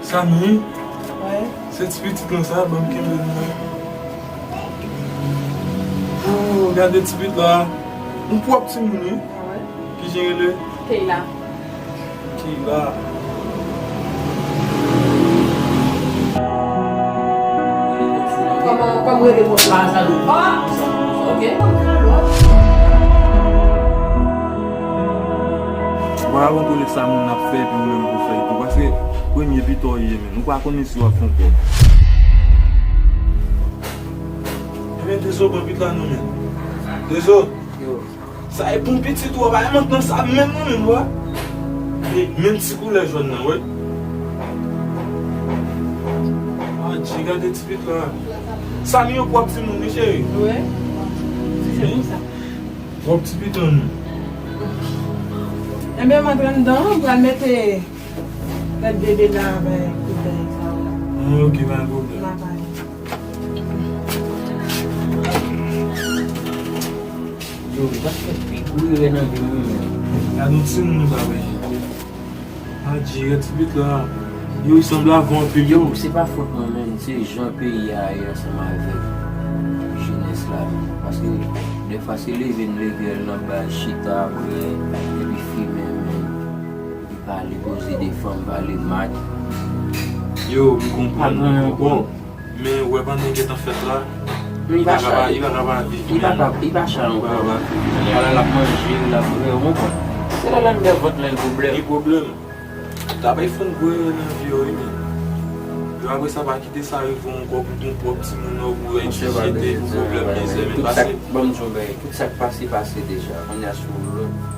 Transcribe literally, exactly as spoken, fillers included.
Samy, wi. Se ti pitit lan sa, ban m kenbe l non. Oh, gade ti pitit la. Yon pwòp timoun wi. Ah wi. Kijan l rele? Keyla. Keyla. Kòman, kòman rele moun? Ah, sa dou. Ah, ok. Mwen avan konnen sa moun ap fè epi ou menm pou fè tou. Paske premye pito w ye menm. Ou pa konnen si w ap fè yon kòb. Ebyen Tezo pran pit la non menm. Tezo. Yo. Sa e pou pitit ou pa e mantnan sa menm non menm wa. Menm ti koulè jòn nan wi. Adje gade ti pit la. Samy yon pwòp timoun wi cheri. Wi. Si se pou sa. Wòp ti piton nou. Enben m antre anndan m pral mete tèt bebe la avèk kouvèy sa yo la. Ah, ok, pa gen pwoblèm. M ap ale. Yo, m t ap fè pi gwo erè nan vi m wi menm. Gade yon timoun nou ta wè. Adje ti pit la. Yo, li sanble avè w anpil yo. Yo, se pa fòt mwen menm, se jan peyi a ye ansanm avèk jenès la menm. Paske dèfwa se leve n leve al nan bal chita bwè epi fimen menm. Epi pale koze de fanm pale mak. Yo, m konprann, m konprann. Men ou wè pandan l gentan fèt la, li pa ka pa, li pa ka pa viv menm. Li pa ka, li pa chay ankò. Li pa ka pa viv. Ala l ap manje, l ap bwè, ou konprann. Se lè l anndan vant lan gen pwoblèm. Gen pwoblèm. Travay fò n gwe nan vi yo wi men. Yo apre sa pa kite sa rive w ankò pou ton pwòp timoun nan ou pou wè ki jete pou pwoblèm mizè men pase. Ban m di w yon bagay, tout sa k pase pase deja. Kounye a se yon lòt